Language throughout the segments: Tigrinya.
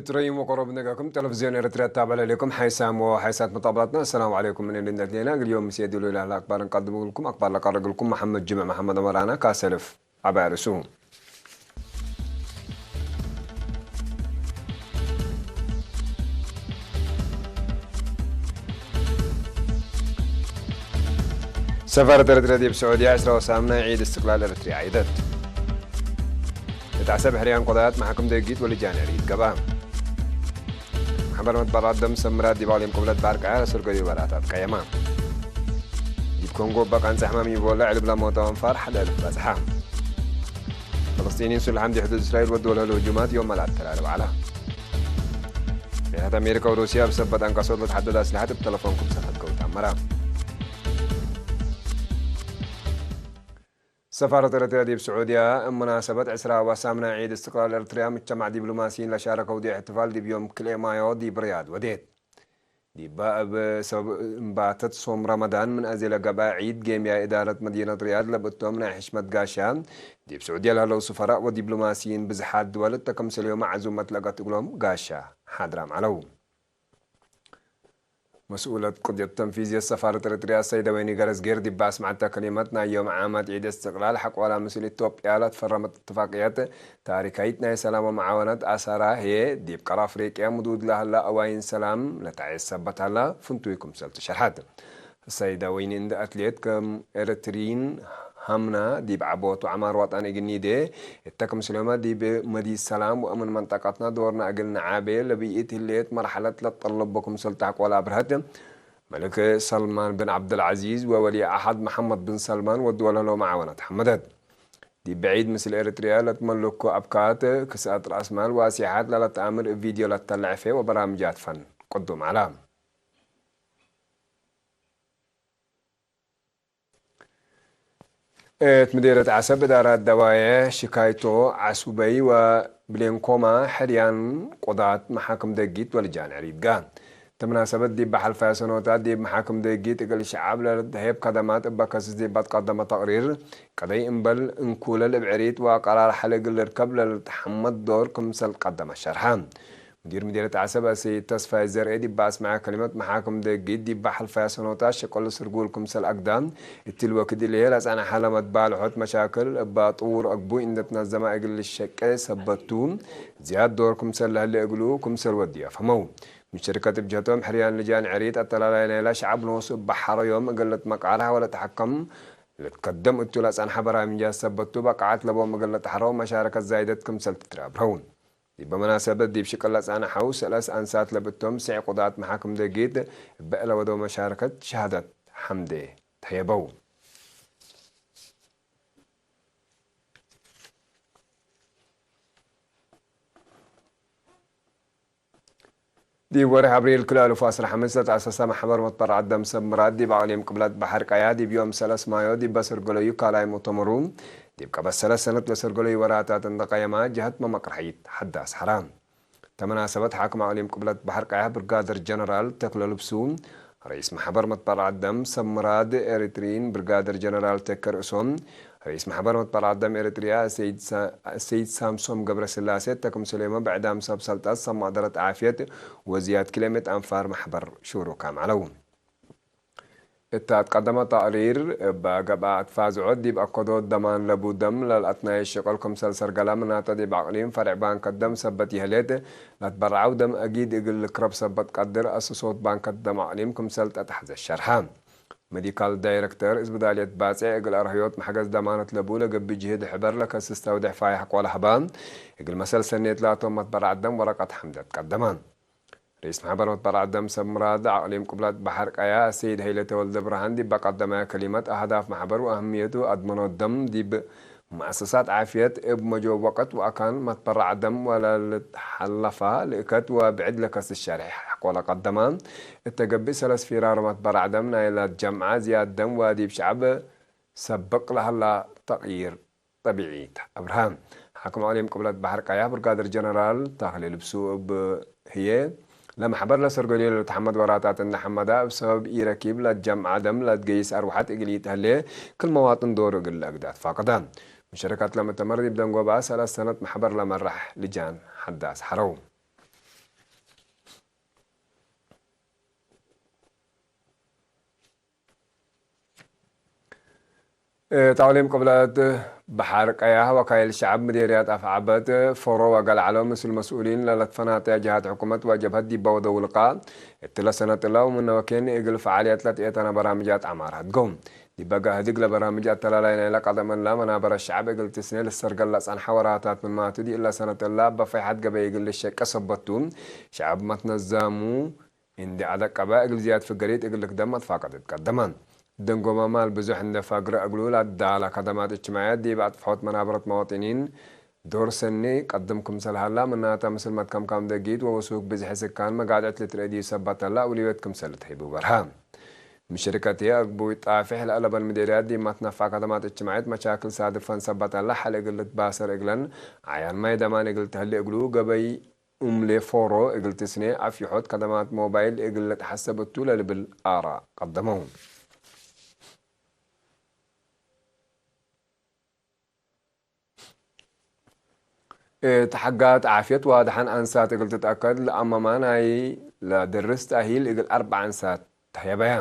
ትረይሞ ቆረብ ነገኩም ቴሌቪዝዮን ኤርትራ ተባለለኩም ሓይሳም ወሓይሳት መጣብላትና። ኣሰላሙ ዓለይኩም፣ ምን እንዴት ዜና ግልዮም ምስ የድሉ ኢላ ኣክባርን ቀድምልኩም ኣክባር ለቀረግልኩም መሐመድ ጅምዕ መሐመድ ዑመር ኣና ካሰልፍ ኣባርሱ። ሰፋረት ኤርትራ ዲብ ስዑድያ ዕስራ ወሳም ናይ ዒድ እስትቅላል ኤርትርያ ዒደት። እታ ሰብ ሕርያን ቆዳያት መሓክም ደጊት ወልጃን ዒድ ገባ። ማሕበር መትባራት ደም ሰምራት ዲብ ኣቅሊም ቅብለት ባርቃ ሰርገዩ በላታት ቀየማ። ዲብ ኮንጎ በቃንጻ ሕማም ይቦላ ዕልብላ ሞታ ወንፋር ሓደ እልፍ በጽሓ። ፍልስጢኒን ስልሓም ዲሕዱድ እስራኤል ወዲ ወለሉ ህጁማት ዮም መልኣት ተላለ በዓላ። ሚሕት ኣሜሪካ ወሩስያ ኣብ ሰበት ኣንቀሶት ለተሓደዳ ኣስልሓት ብተለፎን ክምሰታት ከውታ ኣመራ። ሰፋረት ኤርትርያ ዲብ ስዑድያ እብ መናሰበት ዕስራ ዋሳም ናይ ዒድ እስትቅላል ኤርትርያ ምጅተማዕ ዲብሎማሲን ለሻረከው ዲ እሕትፋል ዲብ ዮም ክልኤ ማዮ ዲብ ርያድ ወዴት። ዲባ እብ ሰብ እምባተት ሶም ረመዳን ምን ኣዜ ለገብአ ዒድ ጌምያ እዳረት መዲነት ርያድ ለብእቶም ናይ ሕሽመት ጋሻ ዲብ ስዑድያ ለህለው ስፈራእ ወዲብሎማሲን ብዝሓት ድወል እተ ከምሰልዮ መዓዙመት ለገት እግሎም ጋሻ ሓድራም ዐለው። መስኡለት ቅድየት ተንፊዝየት ሰፋረት ኤርትርያ ሰይደ ወይኒ ገረዝጌር ዲባ ኣስማዕተ ከሊመት፣ ናይ ዮም ዓመት ዒድ እስትቅላል ሐቆላ ምስል ኢትዮጵያ ለትፈረመት እትፋቅየት ታሪካይት ናይ ሰላም ወመዓወነት ኣሳራ ህየ ዲብ ቀር ኣፍሪቅያ ምዱድ ለሀላ እዋይን ሰላም ለታየት ሰበት ሀላ ፍንቱይ ክምሰል ትሸርሐት። ሰይደ ወይኒ እንደ ኣትሌት ከም ኤርትሪን ሃምና ዲብ ዓቦቱ ዓማር ዋጣን እግኒዴ እተ ክምስለመ ዲብ መዲ ሰላም ወእምን መንጠቀትና ዶርና እግል ነዓቤ ለብይእት ህሌት መርሐለት ለጠለቦ ክምሰል ታሕቆል ኣብርሀት። መልክ ሰልማን ብን ዓብደልዓዚዝ ወወሊ ኣሓድ መሐመድ ብን ሰልማን ወዲ ወለሎ መዓወነት ሐመደት። ዲብ ብዒድ ምስል ኤርትርያ ለትመልኮ ኣብካት ክስኣት ራእስማል ዋሲሓት ለለተኣምር ቪድዮ ለተለዕፌ ወበራምጃት ፈን ቅዱም ዓላ። እት ምዴረት ዓሰብ እዳራት ደዋየ ሽካይቶ ዓሱበይ ወብሌንኮማ ሕርያን ቆዳት መሓክም ደጊት ወልጃን ዕሪድጋ። ተመናሰበት ዲብ ሓልፋያ ሰኖታት ዲብ መሓክም ደጊት እግል ሸዓብ ለልትሄብ ከደማት እበ ከስስ ዲብ ኣትቀደመ ተቅሪር ቀደይ እምበል እንኩለ ልብዕሪት ወቀራር ሐለ እግል ልርከብ ለልትሐመድ ዶር ክምሰል ቀደመ ሸርሐ። ሙዲር ምዲረት ዓሰብ ኣሰይድ ተስፋይ ዘርኤ ዲባ ኣስመዐ ከሊመት መሓክም ደጊት ዲባ ሐልፋያ ሰኖታት ሸቀሉ ስርጉል ክምሰል ኣግዳ እትል ወክድ እልየ ለጸንሐ ለመትባልሖት መሻክል እባ ጥውር ኣግቡ እንደትናዘማ እግል ልሸቀ ሰበቱ ዝያድ ዶር ክምሰል ለህለ እግሉ ክምሰል ወድዮ ፈመው። ምሽርከት እብ ጀቶም ሕርያን ልጃን ዕሪት ኣተላላይ ናይላ ሸዓብ ንወሱ እባ ሐረዮም እግል ልትመቃራሕ ወለትሐከም ልትከደም እቱ ለጸንሐ በራምጃ ሰበቱ በቃዓት ለቦም እግል ልትሐረው መሻረከት ዛይደት ክምሰል ትትራብረው። ዲበ መናሰበት ዲብ ሽቅል ለጸንሐው ሰለስ ኣንሳት ለብእቶም ስዕ ቁዳት መሓክም ደጊት እበ ለወደው መሻረከት ሸሃደት ሐምዴ ተየበው። ዲብ ወርሒ ኣብሪል ክልኣልፉ ኣስራ ሓምስተ ተኣሰሰ ማሕበር መትበርዓት ደም ሰብ ምራድ ዲብ ኣቅሊም ቅብለት ባሕር ቀያ ዲብ ዮም ሰለስ ማዮ ዲብ በሰርገለዩ ካልኣይ ሙእተመሩ ዲብ ቀበስ ሰለስ ሰነት ለሰርገለዩ ወራታት እንደ ቀየማ ጀህት መመቅርሐይት ሐዳስ ሐራ። ተመናሰበት ሓክም ኣቅሊም ቅብለት ባሕር ቀያ ብርጋደር ጀነራል ተክለ ልብሱ፣ ረኢስ ማሕበር መትበርዓት ደም ሰብ ምራድ ኤሪትሪን ብርጋደር ጀነራል ተከ ርእሶም፣ ረኢስ ማሕበር መትበርዓት ደም ኤሪትሪያ ሰይድ ሳ-፣ ሰይድ ሳምሶም ገብረስላሴ ተክም ሰሌማ ብዕዳም ሰብ ሰልጣት ሰብ ማእደረት ዓፍየት ወዝያድ ኪሎሜት ኣንፋር ማሕበር ሹሩካ ማዕለው። እታ ትቀደመ ተቅሪር እባ ገብኣ ትፋዝዖ ዲብ ኣከዶ ደማን ለቡ ደም ለልኣትናየ ሽቅል ክምሰል ሰርገላ ምናተ ዲብ ኣቅሊም ፈርዕ ባንክ ደም ሰበት ይህሌት ለትበርዓው ደም ኣጊድ እግል ልክረብ ሰበት ቀድር ኣስሶት ባንክ ደም ኣቅሊም ክምሰል ጠጣሕ ዘሸርሐ። ሜዲካል ዳይረክተር እዝብዳልየት ባጽዕ እግል ኣርህዮት መሕገዝ ደማነት ለቡ ለገብእ ጅህድ ሕበር ለከስስ ተውድሕ ፋይሕ ቆላህባ እግል መሰል ሰኔት ላቶም መትበርዓት ደም ወረቀት ሐምደት ቀደማ። ርኢስ ማሕበር መትበርዓት ደም ሰብ ምራድ ኣቅሊም ቅብለት ባሕር ቀያ ሰይድ ሀይለ ተወልደ ብርሃን ዲብ ቀደማያ ከሊመት ኣህዳፍ ማሕበር ወአህምየቱ ኣድመኖት ደም ዲብ መእሰሳት ዓፍየት እብ መጆ ወቀት ወአካን መትበርዓት ደም ወለልትሓለፋ ልእከት ወብዕድ ለከስስ ሸርሒ ሕቆለ ቀደማ እተገብእ ሰለስ ፊራሮ መትበርዓት ደም ናይላ ጀምዓ ዝያድ ደም ወዲብ ሸዕብ ሰበቅ ለሀላ ተቅይር ጠቢዒ ተኣብርሃ። ሓክም ዕሊም ቅብለት ባሕር ቀያሕ ብርጋደር ጀነራል ታኽሌ ልብሱ እብ ህዬ፣ ለማሕበር ለሰርገልዮ ለተሐመድ ወራታት እንደ ሐመዳ እብ ሰበብ ኢረኪብ ለትጀምዓ ደም ለትገይስ አርወሐት እግል ኢተህሌ፣ ክል መዋጥን ዶር እግል ለአግዳ ትፋቀዳ። ሙሸረካት ለመተመር ዲብ ደንጎባ ሰለስ ሰነት ማሕበር ለመራሕ ልጃን ሐዳስ ሐረው። እት አቅሊም ቅብለት በሐር ቀያሕ ወካይል ሸዐብ ምዴርያት አፍዓበት ፎሮ ወገልዓሎ ምስል መስኡሊን ለለትፈናጠያ ጀሃት ሕኩመት ወጀብሀት ዲባ ወደውልቃ እትለ ሰነጥላ ወምነ ወኬን እግል ፈዓልየት ለትኤተነ በራምጃት ዐማር ሀድገው። ዲበ ጋህድግ ለበራምጅ አተላላይ ናይለ ቀደም እላ መናበረ ሸዐብ እግል ትስኔ ልሰርገል ለጸንሐ ወራታት ምን ማቱ ዲእለ ሰነጥላ በፈይሐት ገበይ እግል ልሸቀ ሰበቱ ሸዐብ መትነዛሙ እንዲ አደቀበ እግል ዝያድ ፍገሪት እግል ልክደም መትፋቀደት ቀደመ። ደንጎማ ማል ብዙሕ እንደ ፈግረ እግሉ ለዳላ ከደማት እጅትማዕየት ዲብ አጥፍሖት መናበረት መዋጢኒን ዶር ሰኒ ቀድም ክምሰል ሀላ፣ ምናተ ምስል መትከምካም ደጊት ወወሱክ ብዝሒ ስካን መጋድዕት ልትርኤ ዲብ ሰበት ሀላ፣ አውልዮት ክምሰል ልትሀይቡ በርሀ። ምሽርከት ህዬ አግቡይ ጣፊሕ ለአለበን ምዴርያት ዲብ መትነፋ ከደማት እጅትማዕየት መሻክል ሳድፈን ሰበት ሀላ፣ ሐል እግል ልትባሰር እግለን፣ ዓያን ማይ ደማን እግል ተህሌ እግሉ፣ ገበይ ኡምሌ ፎሮ እግል ትስኔ አፍይሖት ከደማት ሞባይል እግል ልትሐሰብ እቱ ለልብል አራ ቀደመው። እት ሐጋት ዓፍየት ዋድሐን አንሳት እግል ትትአከድ ለአመማ ናይ ለድርስ ተእሂል እግል አርበዕ አንሳት ተህየበያ።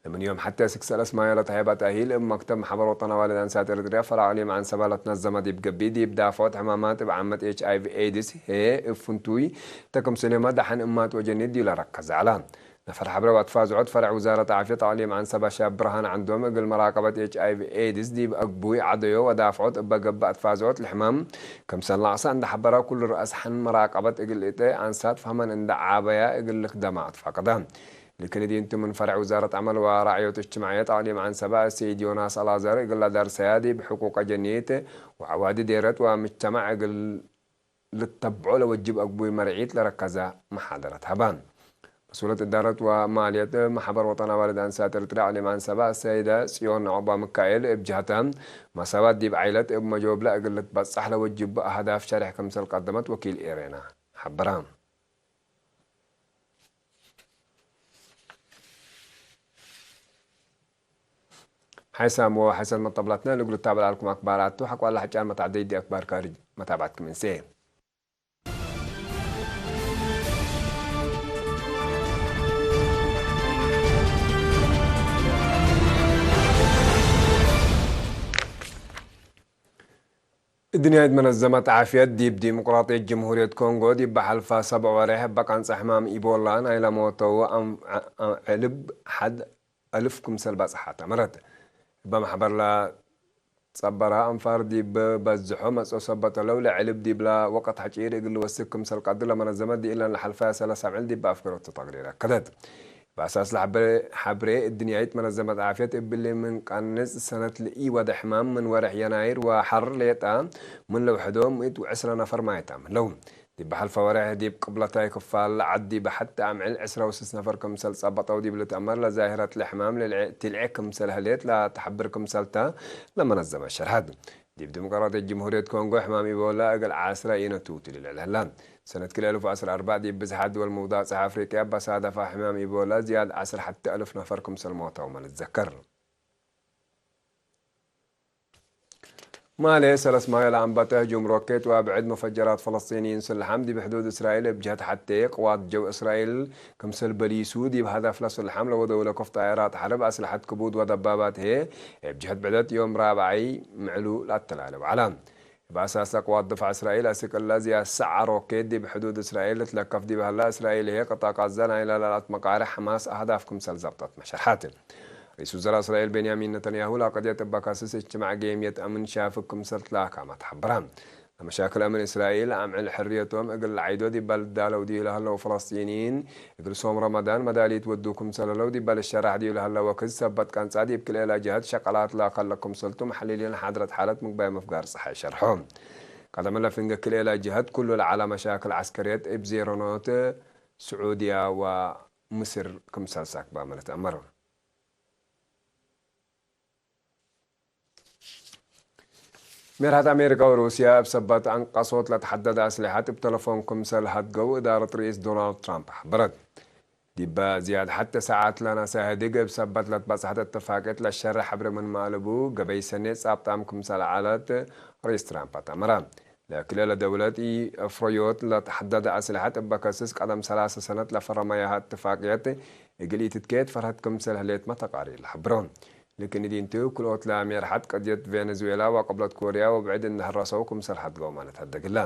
ለምን ዮም ሐቴ ስክ ሰለስ ማዮ ለተህየበ ተእሂል እብ መክተብ መሕበር ወጠን አዋልድ አንሳት ኤረትርያ ፈራዕ ሊም አንሰባ ለትነዘመ ዲብ ገቢይ ዲብ ዳፍዖት ሕማማት እብ ዓመት ኤች አይ ቪ ኤድስ ህዬ እብ ፍንቱይ ተክምስል ዮመ ደሐን እማት ወጀኒት ዲብ ለረከዘ ዐለ። ነፈር ሐብረ ወአትፋዝዖት ፈረዕ ውዛረት ዓፍየት አቅሊም ዐንሰባ ሻብ ብርሃን ዐንዶም እግል መራቀበት ኤች አይ ቪ ኤድስ ዲብ አግቡይ ዐደዮ ወዳፍዖት እበ ገብእ አትፋዝዖት ለሕማም ክምሰል ናቅሰ እንደ ሐበረ፣ ኩሉ ረአስ ሐን መራቀበት እግል እተ አንሳት ፈህመን እንደ ዓበያ እግል ልክደማ አትፋቀደ። ልክን እዲንቱ ምን ፈረዕ ውዛረት ዐመል ወራዕዮት እጅትማዕየት አቅሊም ዐንሰባ አሰይድ ዮናስ አልአዛር እግል ለደርሰያ ዲብ ሕቁቅ አጀኒት ወዐዋዲ ዴረት ወምጅተማዕ እግል ልተብዖ ለወጅብ አግቡይ መርዒት ለረከዘ መሓደረት ሀበ። መስኡለት እዳረት ወማልየት መሕበር ወጠን አዋልድ አንሳት ኤርትርያ አቅሊም ዐንሰባ ሰይደ ጽዮን ዑቅባ ምካኤል እብ ጀህተ፣ መሳዋት ዲብ ዓይለት እብ መጆብለ እግል ልትበጸሕ ለወጅብ አህዳፍ ሸሬሕ ክምሰል ቀደመት ወኪል ኤሬና ሐበረ። ሓይሳም ወሓይሰል መጠብላትና ልግሉ ታበል ኣልኩም ኣክባር ኣቱ ሓቋላ ሕጫን መታዕደይ ዲ ኣክባር ካርጅ መታባትኩም እንሴ። እድንያይት መነዘመት ዓፍየት ዲብ ዲሞቅራጥየት ጅምሁርየት ኮንጎ ዲብ በሓልፋ ሰብዕ ወሬሕ በቃንጸ ሕማም ኢቦላ ናይ ለሞተው ኣም-፣ ዐ-፣ ዐ-፣ ዕልብ ሓድ እልፍ ክምሰል ባጽሓት ኣመረት። እበ ማሕበር ለጸበራ ኣንፋር ዲብ በዝሖ መጽኦ ሰበት ተለው ለዕልብ ዲብላ ወቀት ሐጪር እግል ልወስክ ክምሰል ቀድር ለመነዘመት ዲእለን ለሓልፋ ሰለስ ኣምዕል ዲብ ኣፍገረቱ ተቅሪር ኣከደት። በአሳስ ለሐብሬ፣ ሐብሬ እድንያይት መነዘመት ዓፍየት እብሊ ምን ቀንጽ ሰነት ልኢወደ ሕማም ምን ወርሕ የናይር ወሐር ሌጣ ምን ለውሐዶ ምእት ወዕስረ ነፈር ማይታም ህለው። ዲብ በሐልፈ ወርሕ ዲብ ቅብለታይ ክፋል ዐዲ በሐቲ አምዕል ዕስረ ወስስ ነፈር ክምሰል ጸበጠው ዲብ ልትአመር ለዛሂረት ለሕማም ልልዕ-፣ ትልዕ ክምሰል ህሌት ለተሐብር ክምሰልተ ለመነዘመት ሸርሐት። ዲብ ዲሞቅራጥየት ጅምሁርየት ኮንጎ ሕማም ኢቦላ እግል ዐስረ ኢነቱ ትልል ዐለ ህላ። ሰነት ክልኤ እልፍ ወዐስር አርባዕ ዲብ ብዝሓት ድወል መውዳጽሕ አፍሪቅያ በሳደፋ ሕማም ኢቦላ ዝያድ ዐስር ሐቲ እልፍ ነፈር ክምሰል ሞተውመ ልትዘከር። ማሌ ሰለስ ማዮ ለአንበተ ህጁም ሮኬት ወብዕድ መፈጀራት ፈለስጢንይን ስልሓም ዲብ ሕዱድ እስራኤል እብ ጀህት ሐቴ ቅዋት ጀው እስራኤል ክምሰል በሊሱ ዲብ ሀደፍ ለስልሓም ለወደው ለኮፍ ጣየራት ሐርብ አስለሐት ክቡድ ወደባባት ህዬ እብ ጀህት ብዕደት ዮም ራብዓይ ምዕሉ ለአተላለ ወዐላ። እብ አሳስ አቅዋት ድፋዕ እስራኤል አስክ እለ ዝያድ ሰዓ ሮኬት ዲብ ሕዱድ እስራኤል ልትለከፍ ዲብ ሀላ፣ እስራኤል ህዬ ቅጣ ቃዛ ናይለ ለልአትመቃርሕ ሐማስ አህዳፍ ክምሰል ዘብጠትመ ሸርሐት። ርኢስ ውዘራእ እስራኤል ቤንያሚን ነተንያሁ ለቀድየት እበ ካስስ እጅትማዕ ጌምየት አምን ሻፍግ ክምሰል ትላካመ ተሐበረ። ለመሻክል አምን እስራኤል አምዕል ሕርየቶም እግል ለዓይዶ ዲበ ልዳለው ዲብ ለሀለው ፈለስጢንይን፣ እግል ሶም ረመዳን መዳሊት ወዱ ክምሰል ህለው ዲበ ልሸራሕ ዲብ ለሀለ ወክድ ሰበት ቀንጻ ዲብ ክልኤላ ጀሀት ሸቀላት ለከለ ክምሰልቱ መሐልሊን ሓድረት ሓለት ምግባይ መፍጋር ጸሓይ ሸርሖ። ቀደም ለፍንገ ክልኤላ ጀሀት ኩሉ ለዐለ መሻክል ዐስከርየት እብ ዜሮ ኖት ስዑድያ ወምስር ክምሰል ሳክባመ ልትአመር። ሜርሓት ኣሜሪካ ወሩስያ እብ ሰበት ኣንቀሶት ለተሐደደ ኣስሊሐት እብ ተለፎን ክምሰል ሀድገው እዳረት ርኢስ ዶናልድ ትራምፕ ሐበረት። ዲበ ዝያድ ሐተ ሰዓት ለናሰ ህድግ እብ ሰበት ለትበጽሐት እትፋቅየት ለሸርሕ ሕብሪ ምን ማእለቡ ገበይ ሰኔ ጻብጣም ክምሰል ዐለት ርኢስ ትራምፕ ኣተመረ። ለክልኤ ለደውለት ኢ እፍረዮት ለተሐደደ ኣስሊሐት እበ ከስስ ቀደም ሰላሰ ሰነት ለፈረመያሃ እትፋቅየት እግል ኢትትኬት ፈርሀት ክምሰል ህሌት መተቃሪ ለሐብሮ። ልክን እዲንቱ ክልኦት ለሜርሐት ቀድየት ቬነዙዌላ ወቀብለት ኮርያ ወብዕድ እንህረሰው ክምሰል ሐድገው ማለት ሀደግላ።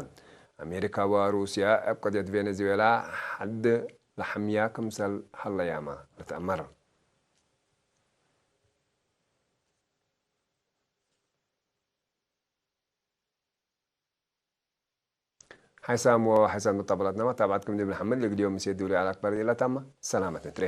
ኣሜሪካ ወሩስያ እብ ቀድየት ቬነዙዌላ ሐድ ለሐምያ ክምሰል ሀለያማ ልትአመር። ሓይሳም ወሓይሳም መጣበላትና መታብዓትኩም ንብል ሓመድ ልግዲዮ ምስ የድውሉ ያላክ በርድ ኢላታማ ሰላመት ንትሬ።